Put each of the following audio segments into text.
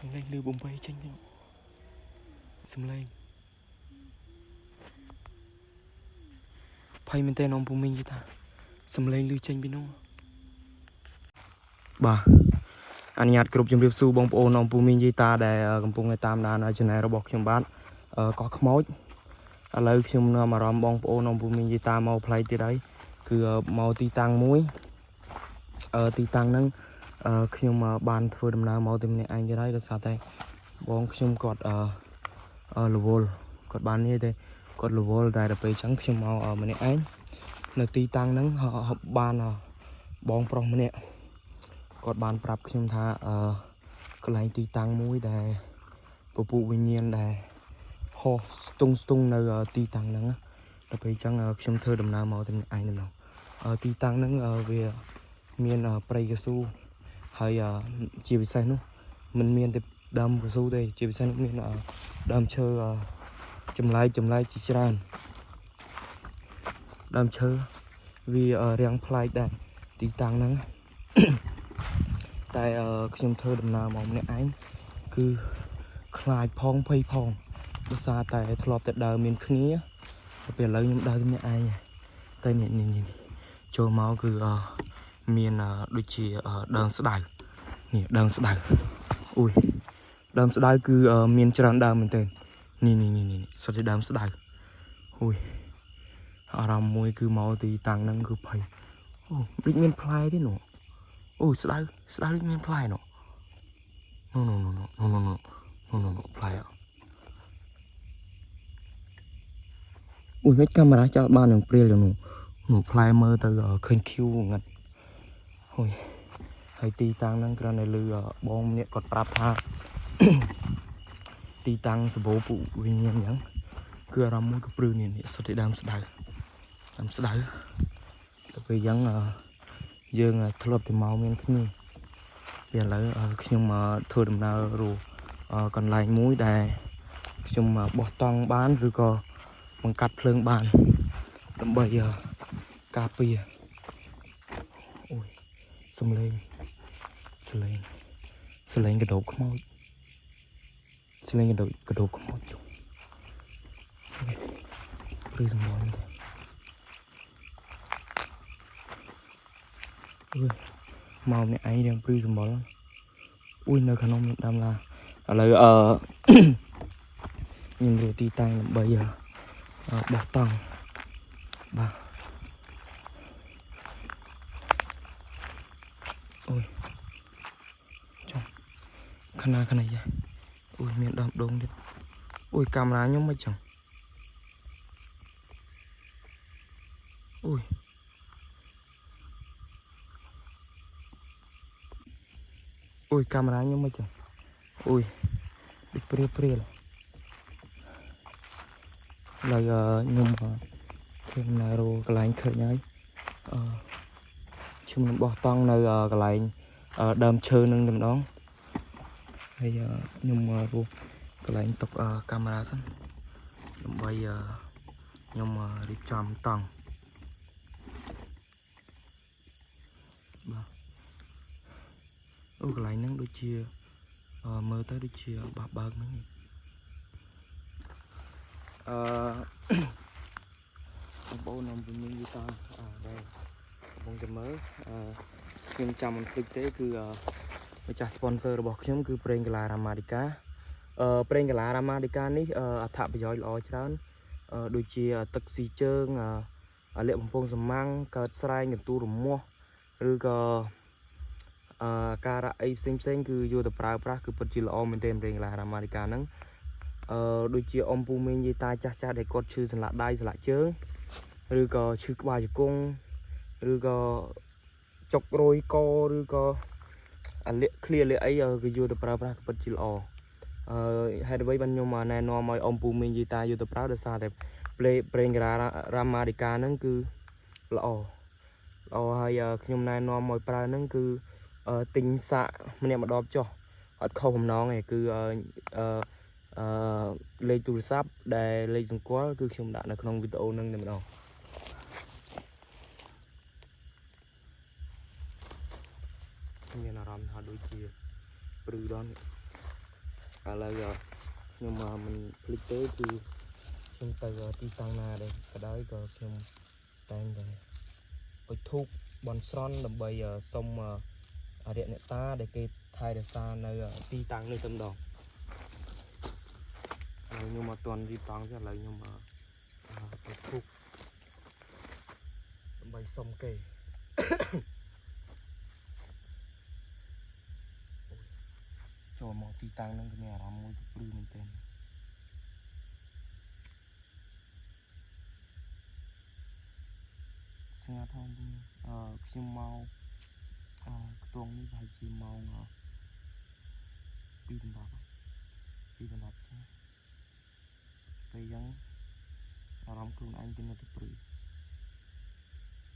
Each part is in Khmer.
សំឡេងលឺបំបីចេញទៅសំឡេងភ័យមែនតើនំពូមីងយីតាសំឡេងលឺចេញពីនោះបាទអនុញ្ញាតគ្រប់ជំរាបសួរបងប្អូននំពូមីងយីតាដែលកំពុងតែតាមដាន channel របស់ខ្ញុំបាទកោះខ្មោចឥឡូវខ្ញុំនាំអារម្មណ៍បងប្អូននំពូមីងយីតាមកផ្លៃទៀតហើយគឺមកទីតាំងមួយទីតាំងហ្នឹងខ្ញុំបានធ្វើដំណើរមកតែម្នាក់ឯងទៀតហើយដោយសារតែបងខ្ញុំគាត់រវល់គាត់បាននេះទេគាត់រវល់តែដល់ពេលអញ្ចឹងខ្ញុំមកម្នាក់ឯងនៅទីតាំងហ្នឹងបានបងប្រុសម្នាក់គាត់បានប្រាប់ខ្ញុំថាកន្លែងទីតាំងមួយដែលពពួកវិញ្ញាណដែលហោះស្ទង់ស្ទង់នៅទីតាំងហ្នឹងណាដល់ពេលអញ្ចឹងខ្ញុំធ្វើដំណើរមកតែម្នាក់ឯងតែម្ដងទីតាំងហ្នឹងវាមានព្រៃកៅស៊ូហើយជាពិសេសនោះมันមានតែដើមកៅស៊ូទេជាពិសេសនោះមានដើមឈើចម្លែកចម្លែកជាច្រើនដើមឈើវារាងប្លែកដែរទីតាំងហ្នឹង តែខ្ញុំធ្វើដំណើរមកម្នាក់ឯងគឺខ្លាចផងភ័យផងដោយសារតែធ្លាប់តែដើរមានគ្នាតែពេលឥឡូវខ្ញុំដើរតែម្នាក់ឯងតែនេះនេះនេះចូលមកគឺមានដូចជាដើមស្ដៅនេះដើមស្ដៅអ៊ុយដើមស្ដៅគឺមានច្រើនដើមមែនទែននេះនេះនេះនេះសុទ្ធតែដើមស្ដៅអ៊ុយអារម្មណ៍មួយគឺមកទីតាំងហ្នឹងគឺភ័យអូដូចមានផ្លែទេនោះ អូស្ដៅស្ដៅដូចមានផ្លែនោះនោះនោះនោះនោះនោះនោះនោះនោះផ្លែអអូយមិនកាមេរ៉ាចោលបាននឹងព្រាលយ៉ាងនោះនោះផ្លែមើលទៅឃើញខៀវងឹតអូយហើយទីតាំងហ្នឹងគ្រាន់តែឮបងម្នាក់គាត់ប្រាប់ថា ទីតាំងសបោពុវិញ្ញាណអញ្ចឹងគឺអារម្មណ៍មួយក៏ព្រឺនេះនេះសុទ្ធតែដើមស្ដៅដើមស្ដៅទៅពេលអញ្ចឹងយើងធ្លាប់តែមកមានគ្នាពេលឥឡូវខ្ញុំមកធ្វើដំណើររកកន្លែងមួយដែលខ្ញុំបោះតង់បានឬក៏បង្កាត់ភ្លើងបានដើម្បីការពារអូយសំលេងសំលេងសំលេងកដោបខ្មោចសំលេងកដោបកដោបខ្មោចជុំព្រឺសម្បល់ទេអើយ មកម្នាក់ឯងរៀងព្រឺសម្បល់អ៊ុយនៅក្នុងមានដាំឡាឥឡូវខ្ញុំរកទីតាំងដើម្បីបោះតង់បាទអូយចុះខណាខណាយ៉ាអ៊ុយមានដើមដូងទៀតអ៊ុយកាមេរ៉ាខ្ញុំមិនចឹងអ៊ុយអ៊ុយកាមេរ៉ាខ្ញុំមិនចឹងអ៊ុយដូចព្រាលព្រាលឥឡូវខ្ញុំធ្វើដំណើររកកន្លែងឃើញហើយខ្ញុំនឹងបោះតង់នៅកន្លែងដើមឈើនឹងតែម្ដងហើយខ្ញុំរកកន្លែងទុកកាមេរ៉ាសិនដើម្បីខ្ញុំរៀបចំតង់បាទអូកន្លែងហ្នឹងដូចជាមើលទៅដូចជាបះបើកហ្នឹងបងប្អូននំពមីយីតាដែលកំពុងតែមើលខ្ញុំចាំមិនភ្លេចទេគឺម្ចាស់ sponsor របស់ខ្ញុំគឺប្រេងកាឡារ៉ាម៉ាឌីកាប្រេងកាឡារ៉ាម៉ាឌីកានេះអត្ថប្រយោជន៍ល្អច្រើនដូចជាទឹកស៊ីជើងលាកបំពង់សម្ាំងកើតស្រែងកន្ទូរមាស់ឬក៏ការៈអីផ្សេងផ្សេងគឺយកទៅប្រើប្រាស់គឺពិតជាល្អមែនទែនប្រេងកាឡារ៉ាម៉ាឌីកាហ្នឹងដូចជាអ៊ំពូមីងយាយតាចាស់ចាស់ដែលគាត់ឈឺសន្លាក់ដៃសន្លាក់ជើងឬក៏ឈឺក្បាលជង្គង់ឬក៏ចុករយកឬក៏អាលាកឃ្លាលាកអីគឺយកទៅប្រើប្រាស់គឺពិតជាល្អហេតុអ្វីបានខ្ញុំណែនាំឲ្យអ៊ំពូមីងយាយតាយកទៅប្រើដោយសារតែប្រេងកាឡារ៉ាម៉ាឌីកាហ្នឹងគឺល្អល្អហើយខ្ញុំណែនាំឲ្យប្រើហ្នឹងគឺទិញសាកម្នាក់ម្ដងចុះអត់ខុសបំណងទេគឺអឺអឺលេខទូរស័ព្ទដែលលេខសម្គាល់គឺខ្ញុំដាក់នៅក្នុងវីដេអូហ្នឹងតែម្ដងមានអារម្មណ៍ថាដូចជាព្រឺដល់នេះ ឥឡូវខ្ញុំមិនភ្លេចទេគឺខ្ញុំទៅទីតាំងណាដែលក៏ដោយក៏ខ្ញុំតែងតែអុជធូបបន់ស្រន់ដើម្បីសុំអរិយអ្នកតាដែលគេថែរក្សានៅទីតាំងនេះតែម្ដងហើយខ្ញុំអត់ទាន់រៀបតង់ទេឥឡូវខ្ញុំអុជធូបដើម្បីសុំគេ ចូលមកទីតាំងហ្នឹងគឺមានអារម្មណ៍មួយព្រឺមែនទែនស្ងាត់ហើយអឺខ្ញុំមកអឺខ្ទង់នេះប្រហែលជាម៉ោង2ដណ្ដប់2ដណ្ដប់ចាពេលអញ្ចឹងអារម្មណ៍ខ្លួនឯងគឺនៅតែព្រឺ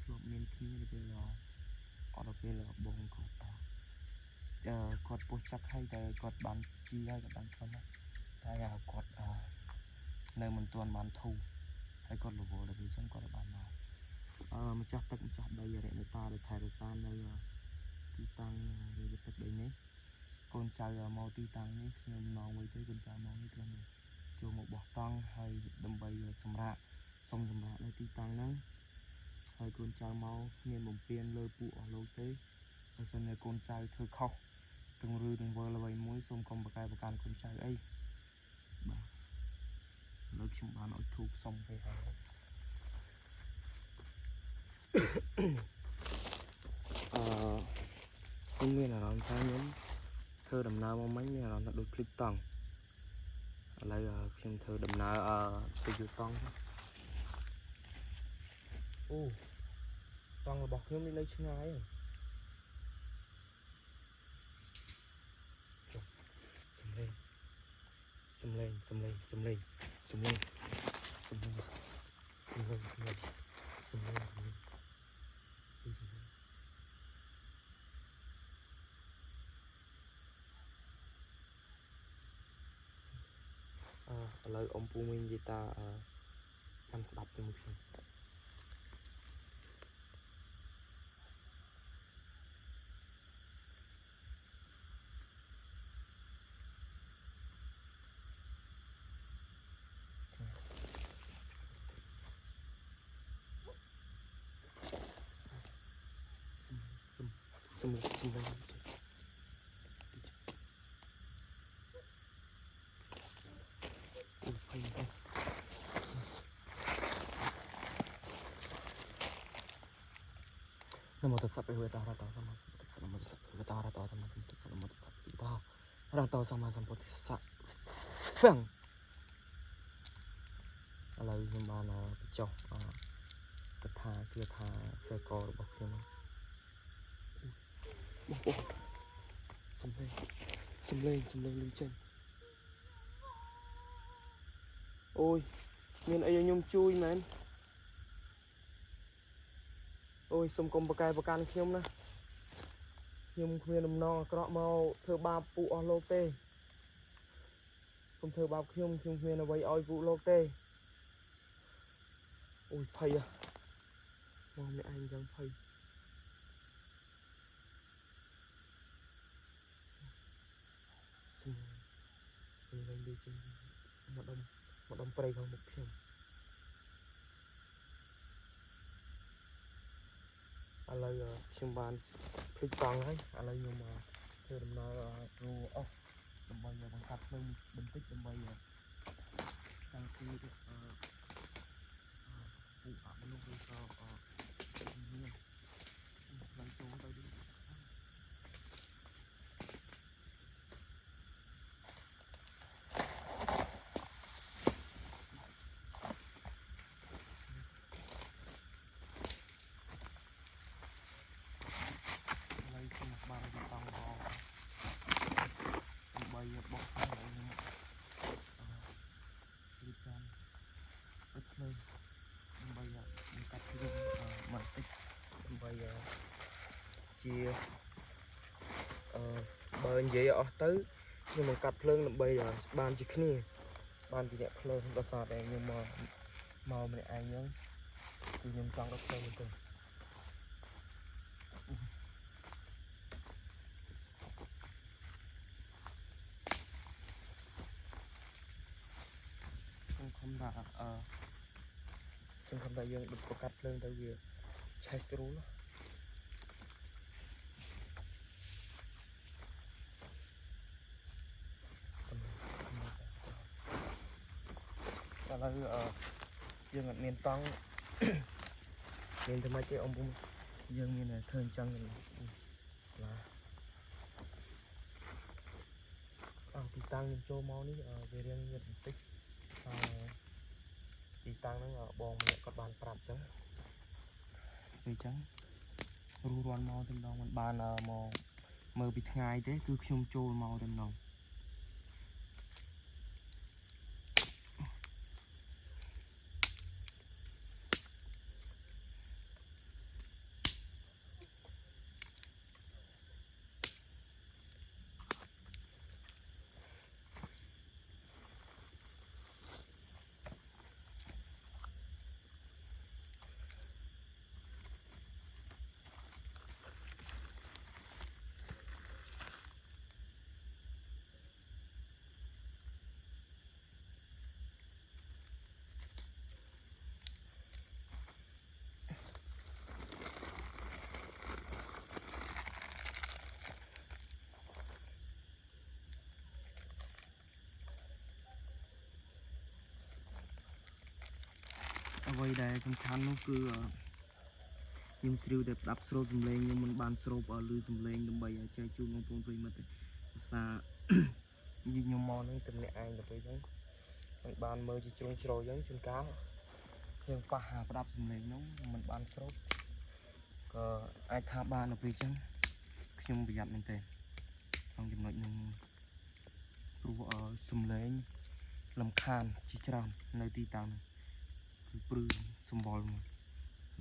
ធ្លាប់មានគ្នាទៅពេលអត់ដល់ពេលបងគាត់តគាត់ពោះចាប់ហើយតែគាត់បានជីហើយគាត់បានសុំតែគាត់នៅមិនទាន់បានធូរហើយគាត់រវល់ដល់ពេលអញ្ចឹងគាត់បានមកអឺម្ចាស់ទឹកម្ចាស់ដីអរិយមេតាដែលថែរក្សានៅទីតាំងឬទឹកដីនេះកូនចៅមកទីតាំងនេះខ្ញុំមកវិញទេកូនចៅមកនេះគ្រាន់តែចូលមកបោះតង់ហើយដើម្បីសម្រាកសុំសម្រាកនៅទីតាំងហ្នឹងហើយកូនចៅមកគ្មានបំពេញលើពួកអស់លោកទេបើសិនជាកូនចៅធ្វើខុសទាំងឬទាំងវិលអ្វីមួយសូមកុំប្រកែប្រកាន់កូនចៅអីបាទលើខ្ញុំបានឲ្យធូបសុំគេហើយអឺខ្ញុំមានអារម្មណ៍ថាខ្ញុំធ្វើដំណើរមកមិញមានអារម្មណ៍ថាដូចភ្លេចតង់ឥឡូវខ្ញុំធ្វើដំណើរទៅយកតង់អូតង់របស់ខ្ញុំនេះនៅឆ្ងាយសំលេងសំលេងសំលេងសំលេងសំលេងសំលេងសំលេងសំលេងសំលេងសំលេងអឺឥឡូវអ៊ំពូមីងនិយាយតាចាំស្ដាប់ជាមួយខ្ញុំសំលេងសំលេងអូភ័យមែននមតស្សៈបេវតារតោសម្មាសម្ពុទ្ធស្សៈនមតស្សៈបេវតារតោសម្មាសម្ពុទ្ធស្សៈនមតស្សៈបេវតារតោសម្មាសម្ពុទ្ធស្សៈហ្វឹងឥឡូវខ្ញុំបានបញ្ចុះកថាគាថាខ្សែករបស់ខ្ញុំបងប្អូនសំលេងសំលេងសំលេងលឺចេញអូយមានអីឲ្យខ្ញុំជួយមែនអូយសុំកុំប្រកែប្រកាន់ខ្ញុំណាខ្ញុំគ្មានដំណងអាក្រក់មកធ្វើបាបពួកអស់លោកទេកុំធ្វើបាបខ្ញុំខ្ញុំគ្មានអ្វីឲ្យពួកលោកទេអូយភ័យមកម្នាក់ឯងចឹងភ័យសំសំលេងដូចជាមកដុំមកដុំព្រៃខាងមុខខ្ញុំឥឡូវខ្ញុំបានភ្លេចតង់ហើយឥឡូវខ្ញុំធ្វើដំណើររអស់ដើម្បីបង្កាត់ភ្លើងបន្តិចដើម្បីការពារអឺពួកអមនុស្សឬក៏មានផ្លូវចូលទៅនេះឥឡូវខ្ញុំបានទៅតង់រដើម្បីបោះតង់ឲ្យខ្ញុំរៀបចំទៅភ្លើងដើម្បីបង្កាត់ភ្លើងបន្តិចដើម្បីជាអឺបើនិយាយអស់ទៅខ្ញុំបង្កាត់ភ្លើងដើម្បីបានជាគ្នាបានជាអ្នកភ្លើងដោយសារតែខ្ញុំមកម្នាក់ឯងហ្នឹងគឺខ្ញុំចង់ដល់ភ្លើងមែនទេ ថាអឺសង្ឃឹមថាយើងដុតប្រកាត់ភ្លើងទៅវាឆេះស្រួលឥឡូវអឺយើងអត់មានតង់ មានធ្វើម៉េចទេអ៊ំពុំយើងមានតែធ្វើអញ្ចឹងទេឡាអស់ទីតាំងខ្ញុំចូលមកនេះអឺវារៀងងឹតបន្តិចតែទីតាំងហ្នឹងអឺបងម្នាក់គាត់បានប្រាប់អញ្ចឹងពេលអញ្ចឹងរុះរាន់មកតែម្ដងមិនបានអឺមកមើលពីថ្ងៃទេគឺខ្ញុំចូលមកតែម្ដង អ្វីដែលសំខាន់នោះគឺអឺខ្ញុំស្រីវតែផ្ដាប់ស្រូបសំឡេងខ្ញុំមិនបានស្រូបឲ្យឮសំឡេងដើម្បីឲ្យចែកជូនបងប្អូនប្រិយមិត្តទេភាសា ខ្ញុំមកនឹងតែម្នាក់ឯងទៅពេលអញ្ចឹងមិនបានមើលជាជ្រុងជ្រោយអញ្ចឹងជួនកាលយើងប៉ះអាផ្ដាប់សំឡេងនោះមិនបានស្រូបក៏អាចថាបានទៅពេលអញ្ចឹងខ្ញុំប្រយ័ត្នមែនទែនក្នុងចំណុចនឹងព្រោះអឺសំឡេងលំខានជាច្រើននៅទីតាំងនេះ គឺព្រឺសម្បល់មកឥ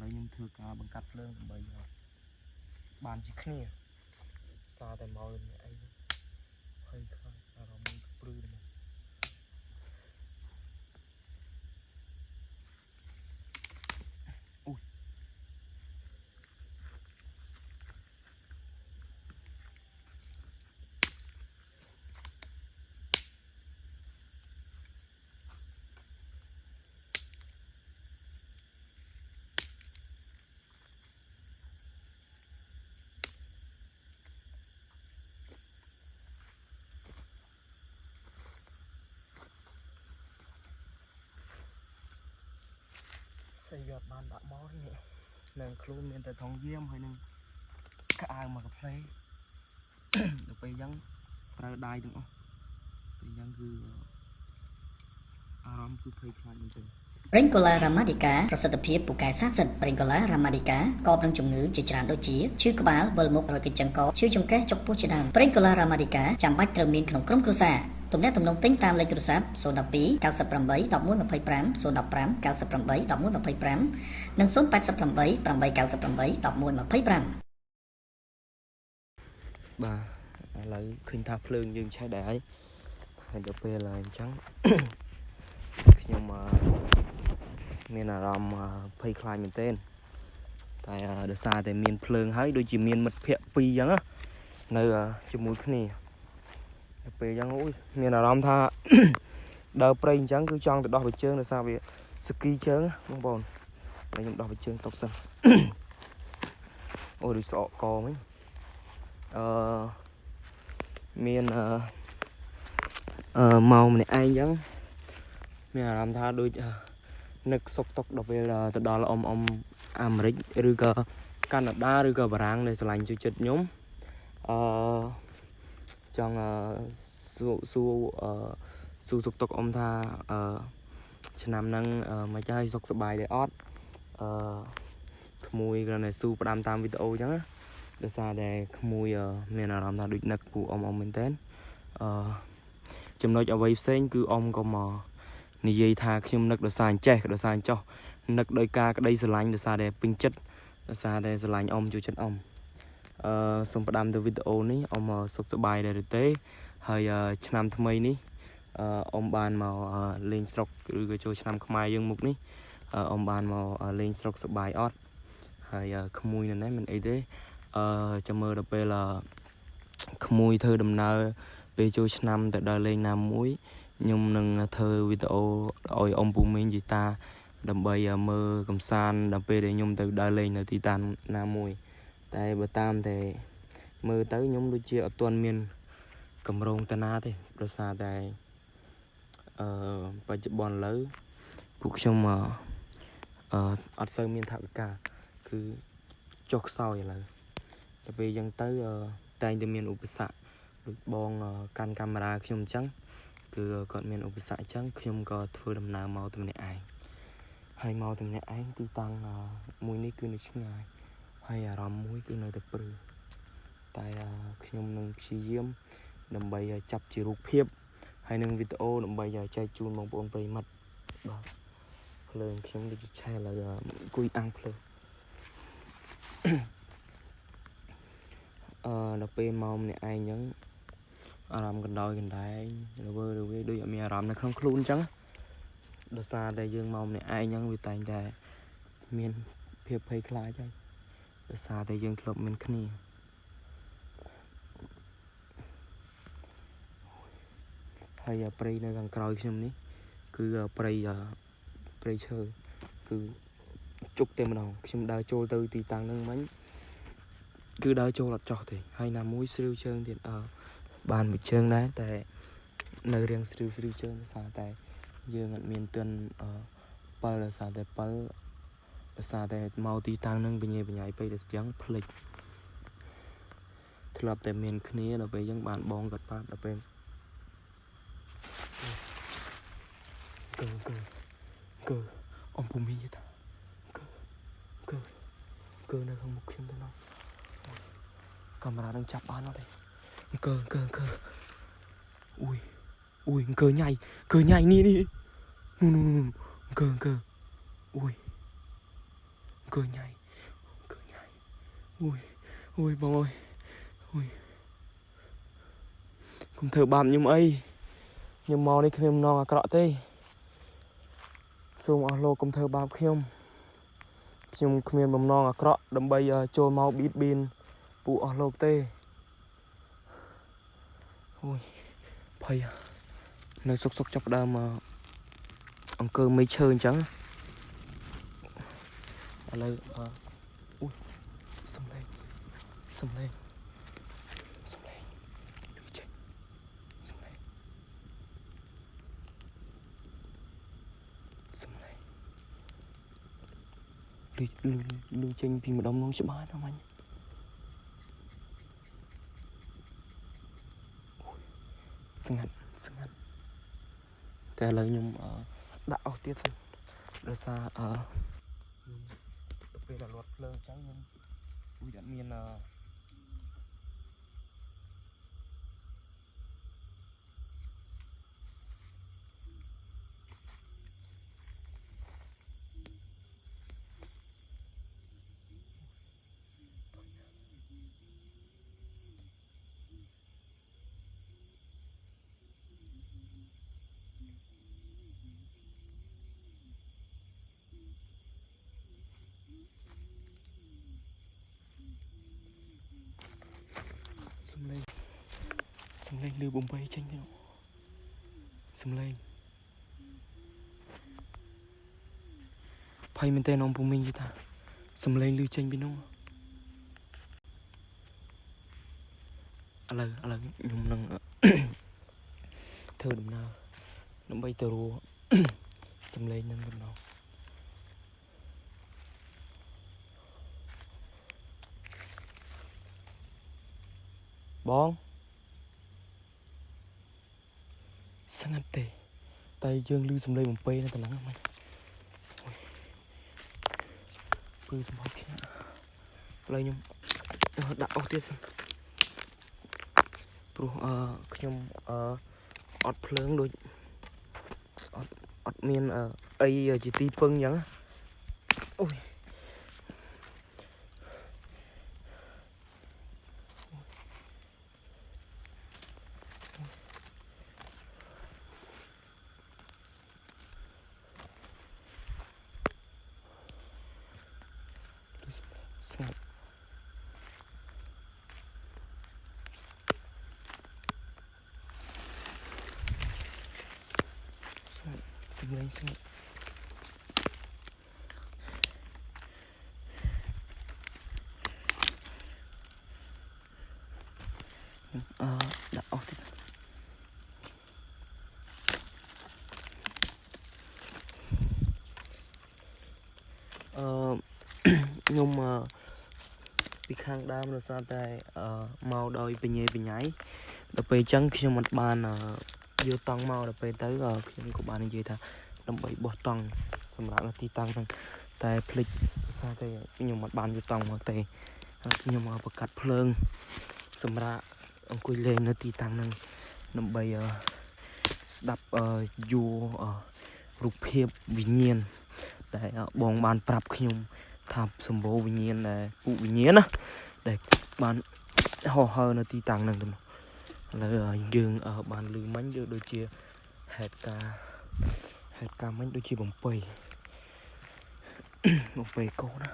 ឡូវខ្ញុំធ្វើការបង្កាត់ភ្លើងដើម្បីឲ្យបានជាគ្នាសារតែមកនេះអីភ័យខ្លាចអារម្មណ៍គឺព្រឺមកអូយស្អីវាអត់បានដាក់មកនេះនឹងខ្លួនមានតែថងយាមហើយនឹងក្អៅមកកាផ្លេ ដល់ពេលអញ្ចឹងត្រូវដៃទាំងអស់ពេលអញ្ចឹងគឺអារម្មណ៍គឺភ័យខ្លាចមែនទែន ប្រេងកូឡារ៉ាម៉ាឌីកាប្រសិទ្ធភាពពូកែសាសិតប្រេងកូឡារ៉ាម៉ាឌីកាកបនឹងជំងឺជាច្រើនដូចជាឈឺក្បាលវិលមុខរយកញ្ចឹងកឈឺចង្កេះចុកពោះជាដើមប្រេងកូឡារ៉ាម៉ាឌីកាចាំបាច់ត្រូវមានក្នុងក្រុមគ្រួសារទំនាក់ទំនងទិញតាមលេខទូរស័ព្ទ012 98 11 25 015 98 11 25និង088 898 11 25 បាទឥឡូវឃើញថាភ្លើងយើងឆេះដែរហើយហើយដល់ពេលហើយអញ្ចឹង ខ្ញុំអឺមានអារម្មណ៍អឺភ័យខ្លាចមែនទែនតែអឺដោយសារតែមានភ្លើងហើយដូចជាមានមិត្តភ័ក្តិពីរអញ្ចឹងណានៅអឺជាមួយគ្នាដល់ពេលអញ្ចឹងអូយមានអារម្មណ៍ថា ដើរព្រៃអញ្ចឹងគឺចង់ទៅដោះបិជើងដោយសារវាស្គីជើងណាបងប្អូនហើយខ្ញុំដោះបិជើងតុបសិន អូយដូចស្អកកមិញអឺមានអឺអឺមកម្នាក់ឯងអញ្ចឹងមានអារម្មណ៍ថាដូចអឺនឹកសុកតុកដល់ពេលទៅដល់អ៊ំអ៊ំអាមេរិកឬក៏កាណាដាឬក៏បារាំងដែលស្រឡាញ់ជួយចិត្តខ្ញុំអឺចង់អឺសួរសួរអឺសួរសុកតុកអ៊ំថាអឺឆ្នាំហ្នឹងអឺមិនចាស់ឲ្យសុខសប្បាយដែរអត់អឺក្មួយគ្រាន់តែស៊ូផ្ដាំតាមវីដេអូអញ្ចឹងណាដោយសារតែក្មួយអឺមានអារម្មណ៍ថាដូចនឹកពូអ៊ំអ៊ំមែនតើអឺចំណុចអ្វីផ្សេងគឺអ៊ំក៏មកនិយាយថាខ្ញុំនឹកដោយសារអញ្ចេះដោយសារអញ្ចោះនឹកដោយការក្តីស្រឡាញ់ដោយសារតែពេញចិត្តដោយសារតែស្រឡាញ់អ៊ំជួយចិត្តអ៊ំអឺសូមផ្ដាំទៅវីដេអូនេះអ៊ំសុខសប្បាយដែរឬទេហើយឆ្នាំថ្មីនេះអឺអ៊ំបានមកលេងស្រុកឬក៏ចូលឆ្នាំខ្មែរយើងមុខនេះអ៊ំបានមកលេងស្រុកសប្បាយអត់ហើយក្មួយនៅនេះមិនអីទេអឺចាំមើលដល់ពេលក្មួយធ្វើដំណើរពេលចូលឆ្នាំទៅដល់លេងណាមួយ ខ្ញុំនឹងធ្វើវីដេអូឲ្យអ៊ំពូមីងជីតាដើម្បីមើលកំសាន្តដល់ពេលដែលខ្ញុំទៅដើរលេងនៅទីតាំងណាមួយតែបើតាមតែមើលទៅខ្ញុំដូចជាអត់ទាន់មានកម្រងតាណាទេដោយសារតែបច្ចុប្បន្នឥឡូវពួកខ្ញុំអឺអត់សូវមានថវិកាគឺចុះខ្សោយឥឡូវដល់ពេលអញ្ចឹងទៅតែងតែមានឧបសគ្គដូចបងកាន់កាមេរ៉ាខ្ញុំអញ្ចឹងគឺគាត់មានឧបសគ្គអញ្ចឹងខ្ញុំក៏ធ្វើដំណើរមកតែម្នាក់ឯងហើយមកតែម្នាក់ឯងទីតាំងមួយនេះគឺនៅឆ្ងាយហើយអារម្មណ៍មួយគឺនៅតែព្រឺតែខ្ញុំនឹងព្យាយាមដើម្បីចាប់ជារូបភាពហើយនឹងវីដេអូដើម្បីចែកជូនបងប្អូនប្រិយមិត្តបាទភ្លើងខ្ញុំដូចជាឆេះឥឡូវអង្គុយអាំងភ្លើងដល់ពេលមកម្នាក់ឯងអញ្ចឹងអារម្មណ៍កណ្ដោយកណ្ដែងរវើរវាយដូចអត់មានអារម្មណ៍នៅក្នុងខ្លួនអញ្ចឹងដោយសារតែយើងមកម្នាក់ឯងអញ្ចឹងវាតែងតែមានភាពភ័យខ្លាចហើយដោយសារតែយើងធ្លាប់មានគ្នាហើយព្រៃនៅខាងក្រោយខ្ញុំនេះគឺព្រៃព្រៃឈើគឺជុកតែម្ដងខ្ញុំដើរចូលទៅទីតាំងហ្នឹងមិញគឺដើរចូលអត់ចោះទេហើយណាមួយស្រាវជើងទៀតបានមួយជើងដែរតែនៅរៀងស្រាវស្រាវជើងដោយសារតែយើងអត់មានទិនប៉ិលដោយសារតែប៉ិលដោយសារតែមកទីតាំងហ្នឹងបញ្ញាបញ្ញាពេកដល់ស្ចឹងភ្លេចធ្លាប់តែមានគ្នាដល់ពេលយើងបានបងគាត់ប្រាប់ដល់ពេលកើកើកើអំពូមីតាកើកើកើនៅខាងមុខខ្ញុំទៅនោះកាមេរ៉ានឹងចាប់បានអត់ទេកើកើកើអ៊ុយអ៊ុយកើញ៉ៃកើញ៉ៃនេះនេះនោះនោះនោះកើកើអ៊ុយកើញ៉ៃកើញ៉ៃអ៊ុយអ៊ុយបងអើយអ៊ុយកុំធ្វើបាបខ្ញុំអីខ្ញុំមកនេះគ្មានបំណងអាក្រក់ទេសូមអស់លោកកុំធ្វើបាបខ្ញុំខ្ញុំគ្មានបំណងអាក្រក់ដើម្បីចូលមកបៀតបៀនពួកអស់លោកទេអូយភ័យនៅសុកសុកចាប់ដើមអង្គើមេឈើអញ្ចឹងឥឡូវអូយសំឡេងសំឡេងសំឡេងដូចចេះសំឡេងសំឡេងលឺចេញពីម្ដុំនោះច្បាស់ណាស់មិញស្ងាត់ស្ងាត់តែឥឡូវខ្ញុំដាក់អស់ទៀតសិនដោយសារខ្ញុំទៅពេលដល់លត់ភ្លើងអញ្ចឹងខ្ញុំវាអត់មានសំឡេងលឺបំបីចេញទៅសំឡេងភ័យមែនទេនំពូមីងយីតាសំឡេងលឺចេញពីនោះឥឡូវខ្ញុំនឹងធ្វើដំណើរដើម្បីទៅរកសំឡេងនឹងកំណងបងស្ងាត់ទេតែយើងឮសំឡេងបំពេនៅកន្លងហ្នឹងពឺសម្បត្តិខ្ញុំឥឡូវខ្ញុំដាក់អស់ទៀតសិនព្រោះខ្ញុំអត់ភ្លើងដូចអត់មានអីជាទីពឹងអញ្ចឹងអូយស្ងាត់ សំឡេងស្ងាត់អឺដាក់អស់តិចអឺ ខ្ញុំអឺពីខាងដើមដោយសារតែអឺមកដោយបញ្ញាបញ្ញាយដល់ពេលអញ្ចឹងខ្ញុំមិនបានអឺយកតង់មកដល់ពេលទៅអឺខ្ញុំក៏បាននិយាយថាដើម្បីបោះតង់សម្រាប់នៅទីតាំងហ្នឹងតែភ្លេចដោយសារតែខ្ញុំមិនបានយកតង់មកទេហើយខ្ញុំមកប្រកាត់ភ្លើងសម្រាប់អង្គុយលេងនៅទីតាំងហ្នឹងដើម្បីអឺស្ដាប់អឺយួរអឺរូបភាពវិញ្ញាណដែលបងបានប្រាប់ខ្ញុំ ថាសម្បូរវិញ្ញាណដែលពួកវិញ្ញាណណាដែលបានហោះហើរនៅទីតាំងហ្នឹងទៅនោះឥឡូវយើងបានលឺមិញយើងដូចជាហេតុការណ៍ហេតុការណ៍មិញដូចជាបំពេ បំពេកូនណា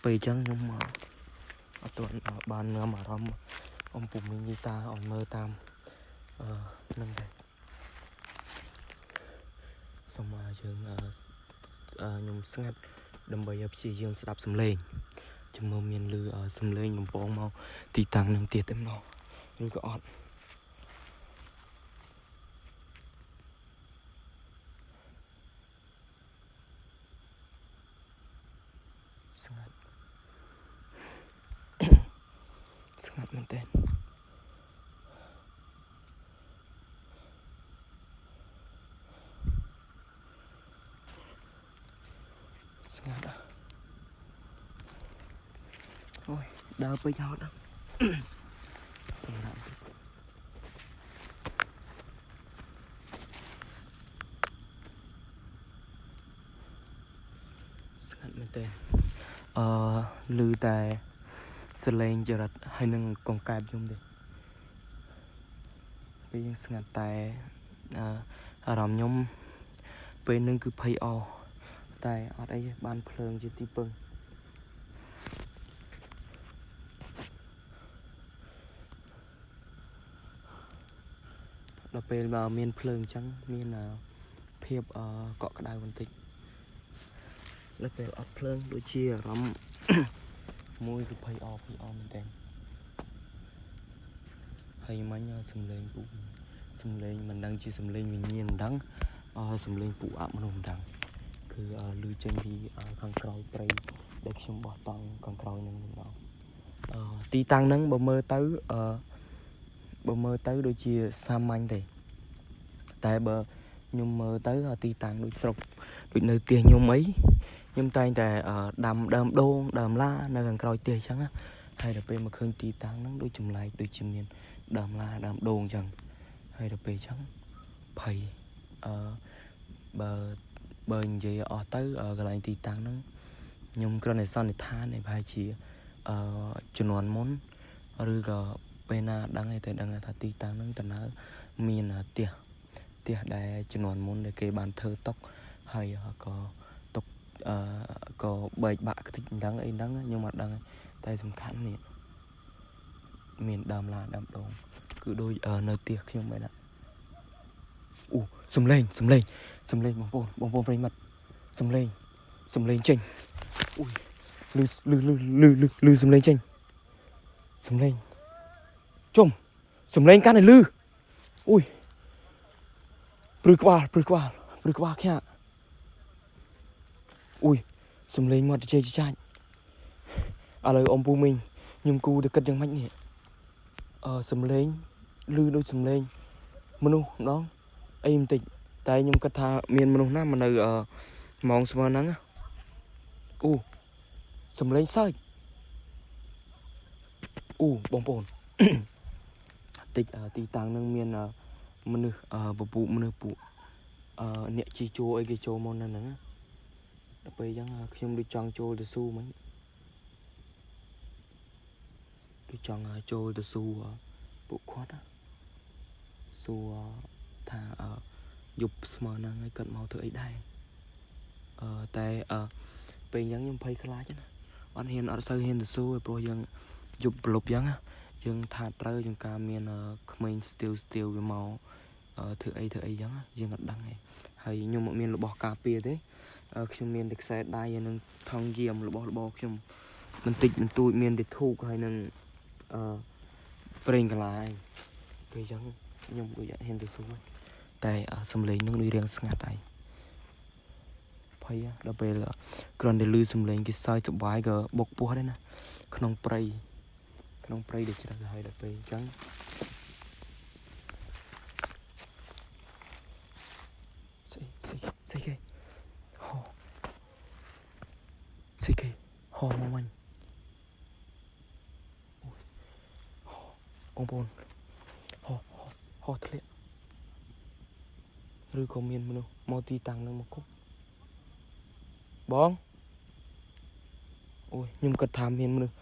ពេលអញ្ចឹងខ្ញុំមកអត់ទាន់បាននាំអារម្មណ៍អំពុំមីងយីតាឲ្យមើលតាមអឺហ្នឹងដែរសូមឲ្យយើងអឺខ្ញុំស្ងាត់ ដើម្បីឲ្យព្យាយាមស្ដាប់សំឡេងជំមើមានលឺសំឡេងកំពងមកទីតាំងនឹងទៀតតែម្ដងឬក៏អត់ស្ងាត់ ស្ងាត់មែនទែនស្ងាត់អ่ะអូយដើរពេកហត់ សម្រាប់ស្ងាត់មែនទែនអឺឮតែសលេងចរិតហើយនឹងកង្កែបយំទេពេលយើងស្ងាត់តែអឺអារម្មណ៍ខ្ញុំពេលនឹងគឺភ័យអតែអត់អីទេបានភ្លើងជាទីពឹងដល់ពេលបើមានភ្លើងអញ្ចឹងមានភាពកក់ក្ដៅបន្តិចដល់ពេលអត់ភ្លើងដូចជាអារម្មណ៍ មួយគឺភ័យអភ័យអមែនតើហើយមិញសំឡេងពូសំឡេងមិនដឹងជាសំឡេងវិញ្ញាណមិនដឹងអសំឡេងពូអមនុស្សមិនដឹងគឺឮចេញពីខាងក្រោយព្រៃដែលខ្ញុំបោះតង់ខាងក្រោយនឹងម្ដងអឺទីតាំងហ្នឹងបើមើលទៅអឺបើមើលទៅដូចជាសាមញ្ញទេតែបើខ្ញុំមើលទៅទីតាំងដូចស្រុកដូចនៅផ្ទះខ្ញុំអីខ្ញុំតែងតែដាំដើមដូងដើមឡានៅខាងក្រោយផ្ទះអញ្ចឹងណាហើយដល់ពេលមកឃើញទីតាំងហ្នឹងដូចចម្លែកដូចជាមានដើមឡាដើមដូងអញ្ចឹងហើយដល់ពេលអញ្ចឹងភ័យអឺបើបើនិយាយអស់ទៅកន្លែងទីតាំងហ្នឹងខ្ញុំគ្រាន់តែសន្និដ្ឋានឯប្រហែលជាអឺជំនាន់មុនឬក៏ពេលណាដឹងឯតែដឹងថាទីតាំងហ្នឹងតំណើមានផ្ទះផ្ទះដែលជំនាន់មុនដែលគេបានធ្វើតុកហើយក៏តុកអឺក៏បែកបាក់ខ្ទេចមិនដឹងអីហ្នឹងខ្ញុំអត់ដឹងតែសំខាន់នេះមានដើមឡាដើមដូងគឺដូចនៅផ្ទះខ្ញុំឯណាអូសំលេងសំលេងសំលេងបងប្អូនបងប្អូនប្រិយមិត្តសំលេងសំលេងចេញអូយលឺលឺលឺលឺលឺសំលេងចេញសំលេងជុំសំលេងកាន់តែលឺអូយព្រឺក្បាលព្រឺក្បាលព្រឺក្បាលខ្ញាក់អូយសំលេងមកទៅជែកចាច់ឥឡូវអ៊ំពូមីងខ្ញុំគូទៅគិតយ៉ាងម៉េចនេះអឺសំលេងលឺដូចសំលេងមនុស្សម្ដងអីបន្តិចតែខ្ញុំគិតថាមានមនុស្សណាមកនៅអឺម៉ោងស្មើហ្នឹងអូសំលេងសើចអូបងប្អូន តិចទីតាំងហ្នឹងមានមនុស្សពពួកមនុស្សពួកអឺអ្នកជីជួអីគេចូលមកនៅហ្នឹងដល់ពេលអញ្ចឹងខ្ញុំដូចចង់ចូលទៅស៊ូមិញដូចចង់ចូលទៅស៊ូពួកគាត់សួរថាយប់ស្មើហ្នឹងហើយគាត់មកធ្វើអីដែរអឺតែអឺពេលអញ្ចឹងខ្ញុំភ័យខ្លាចណាអត់ហ៊ានអត់សូវហ៊ានទៅសួរព្រោះយើងយប់ប្រលប់អញ្ចឹងយើងថាត្រូវជាងការមានក្មេងស្ទៀវស្ទៀវវាមក ធ្វើអីធ្វើអីចឹងយើងអត់ដឹងទេហើយខ្ញុំអត់មានរបស់ការពារទេខ្ញុំមានតែខ្សែដៃហើយនឹងថង់យាមរបស់របរខ្ញុំបន្តិចបន្តួចមានតែធូកហើយនឹងអឺប្រេងកាឡាឯងពេលចឹងខ្ញុំដូចអត់ហ៊ានទៅសួរតែសំឡេងនឹងដូចរៀងស្ងាត់ហើយភ័យដល់ពេលគ្រាន់តែឮសំឡេងគេសើចសប្បាយក៏បុកពោះដែរណាក្នុងព្រៃក្នុងព្រៃដែលជ្រៅហើយដល់ពេលអញ្ចឹងស្អីស្អីស្អីគេហោស្អីគេហោមកវិញអូយហោបងប្អូនហោហោហោធ្លាក់ឬក៏មានមនុស្សមកទីតាំងនឹងមកគប់បងអូយខ្ញុំគិតថាមានមនុស្ស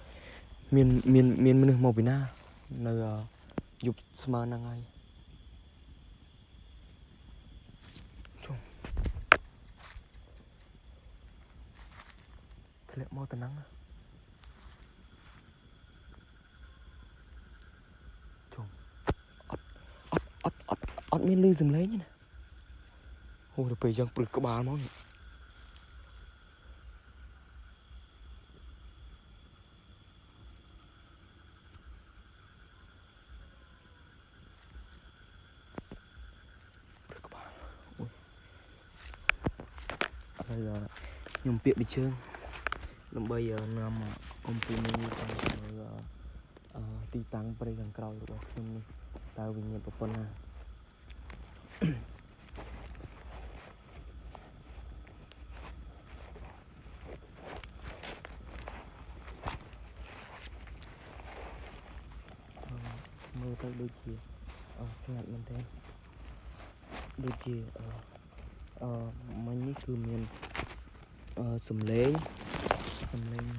មានមានមានមនុស្សមកពីណានៅយប់ស្មើហ្នឹងហើយជុំធ្លាក់មកតំណឹងជុំអត់អត់អត់អត់អត់មានលឺសំឡេងទេណាអូដល់ពេលយ៉ាងព្រឹកក្បាលមកនេះព្រឹកក្បាលអូយហើយខ្ញុំពាក្យបិជើងដើម្បីនាំអំពូលនេះទៅមើលទីតាំងព្រៃខាងក្រោយរបស់ខ្ញុំនេះតើវិញ្ញាណប្រពន្ធណាមើលទៅដូចជាស្ងាត់មែនទេដូចជាមិញនេះគឺមានសំឡេង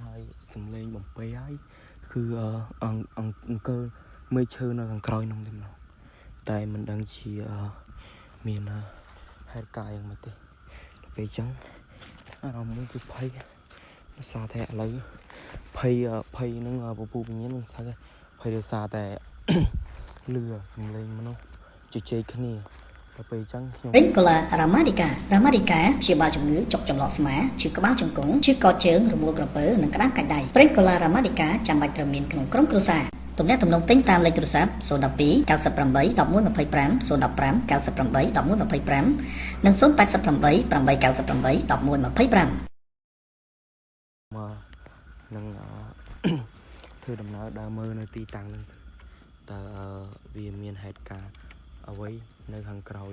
ហើយសំឡេងបំពេហើយគឺអង្គើមេឈើនៅខាងក្រោយនោះទេម្ដងតែមិនដឹងជាមានហេតុការណ៍យ៉ាងម៉េចទេដល់ពេលអញ្ចឹងអារម្មណ៍មួយគឺភ័យដោយសារតែឥឡូវភ័យភ័យនឹងពពុះវិញ្ញាណមិនសូវភ័យដោយសារតែលឺសំឡេងមនុស្សជជែកគ្នាដល់ពេលអញ្ចឹងខ្ញុំ ប្រេងកូឡារ៉ាម៉ាឌីការ៉ាម៉ាឌីកាព្យាបាលជំងឺចុកចំឡកស្មាឈឺក្បាលជង្គង់ឈឺកជើងរមួលក្រពើនិងក្តាមកាច់ដៃប្រេងកូឡារ៉ាម៉ាឌីកាចាំបាច់ត្រូវមានក្នុងក្រុមគ្រួសារទំនាក់ទំនងទិញតាមលេខទូរស័ព្ទ012 98 11 25 015 98 11 25និង088 898 11 25មកនឹងធ្វើដំណើរដើរមើលនៅទីតាំងហ្នឹងសិនតើវាមានហេតុការណ៍អ្វីនៅខាងក្រោយ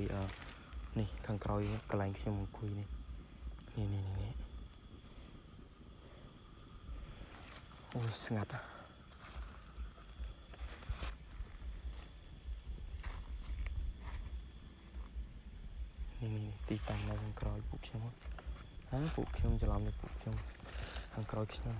នេះខាងក្រោយកន្លែងខ្ញុំអង្គុយនេះនេះនេះនេះអូយស្ងាត់នេះនេះទីតាំងនៅខាងក្រោយពួកខ្ញុំហើយពួកខ្ញុំច្រឡំទៅពួកខ្ញុំខាងក្រោយខ្ញុំ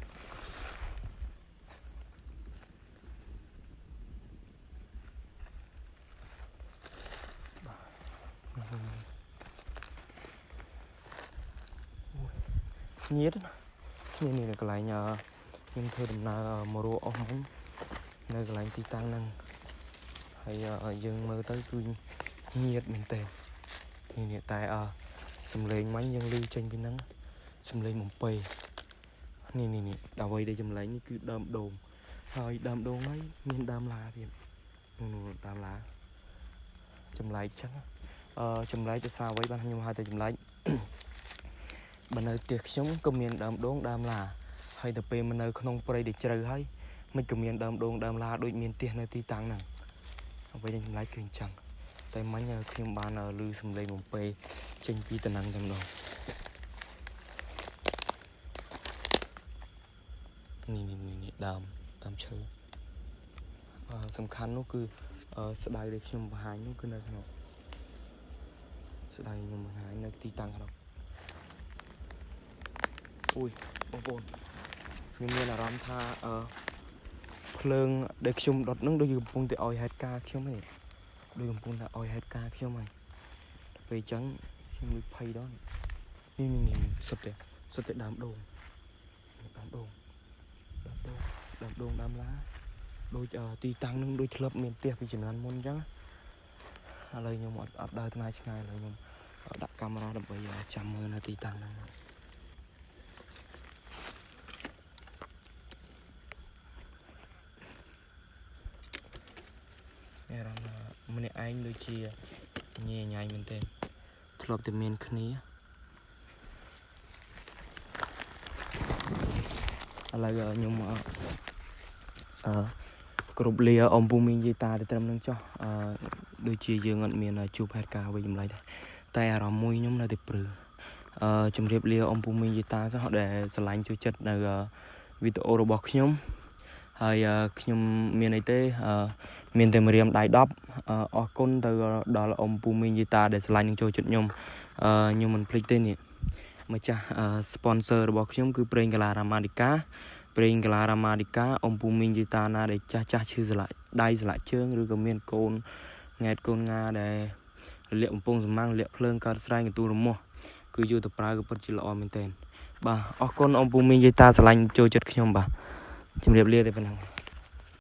ញៀតណានេះនេះនៅកន្លែងខ្ញុំធ្វើដំណើរមករកអស់មិញនៅកន្លែងទីតាំងហ្នឹងហើយយើងមើលទៅគឺញៀតមែនតើនេះនេះតែសំឡេងមិញយើងឮចេញពីហ្នឹងសំឡេងបំពេនេះនេះនេះអ្វីដែលចម្លែកនេះគឺដើមដូងហើយដើមដូងហើយមានដើមឡាទៀតនោះដើមឡាចម្លែកចឹងចម្លែកភាសាអ្វីបានខ្ញុំហៅតែចម្លែកបើនៅផ្ទះខ្ញុំក៏មានដើមដូងដើមឡាហើយទៅពេលមកនៅក្នុងព្រៃដែលជ្រៅហើយមិនក៏មានដើមដូងដើមឡាដូចមានផ្ទះនៅទីតាំងហ្នឹងអ្វីដែលចម្លែកគឺអញ្ចឹងតែមិញខ្ញុំបានឮសំឡេងបំពេចេញពីតំណែងតែម្ដងនេះនេះនេះដើមឈើសំខាន់នោះគឺស្ដៅដែលខ្ញុំបង្ហាញនោះគឺនៅក្នុងស្ដៅខ្ញុំបង្ហាញនៅទីតាំងក្នុងអូយបងប្អូនខ្ញុំមានអារម្មណ៍ថាភ្លើងដែលខ្ញុំដុតនឹងដូចកំពុងតែឲ្យហេតុការណ៍ខ្ញុំហ្នឹងដូចកំពុងតែឲ្យហេតុការណ៍ខ្ញុំហើយដល់ពេលអញ្ចឹងខ្ញុំលុយភ័យដល់នេះនេះសុទ្ធតែដើមដូងដើមដូងដើមដូងដើមឡាដូចទីតាំងនឹងដូចធ្លាប់មានផ្ទះពីជំនាន់មុនអញ្ចឹង ឥឡូវខ្ញុំអត់អត់ដើរថ្នាយឆ្ងាយឥឡូវខ្ញុំដាក់កាមេរ៉ាដើម្បីចាំមើលនៅទីតាំងហ្នឹង មានអារម្មណ៍ថាម្នាក់ឯងដូចជាញ៉ៃញ៉ៃមែនទែនធ្លាប់តែមានគ្នាឥឡូវខ្ញុំអឺអឺគ្រប់លាអ៊ំពូមីងយាយតាទៅត្រឹមនឹងចោះអឺដូចជាយើងអត់មានជួបហេតុការណ៍វិញចម្លែកដែរតែអារម្មណ៍មួយខ្ញុំនៅតែព្រឺអឺជំរាបលាអ៊ំពូមីងយាយតាចោះដែលស្រឡាញ់ជួយចិត្តនៅវីដេអូរបស់ខ្ញុំហើយខ្ញុំមានអីទេអឺ មានតែម្រាមដៃ10អរគុណទៅដល់អ៊ំពូមីងយាយតាដែលស្រឡាញ់និងចូលចិត្តខ្ញុំអឺខ្ញុំមិនភ្លេចទេនេះម្ចាស់ sponsor របស់ខ្ញុំគឺប្រេងកាឡារ៉ាម៉ាឌីកាប្រេងកាឡារ៉ាម៉ាឌីកាអ៊ំពូមីងយាយតាណាដែលចាស់ចាស់ឈឺសន្លាក់ដៃសន្លាក់ជើងឬក៏មានកូនង៉ែតកូនងាដែលរលាកបំពង់សម្ាំងរលាកភ្លើងកើតស្រែងកន្ទួលរមាស់គឺយកទៅប្រើក៏ពិតជាល្អមែនទែនបាទអរគុណអ៊ំពូមីងយាយតាស្រឡាញ់ចូលចិត្តខ្ញុំបាទជម្រាបលាតែប៉ុណ្ណឹង។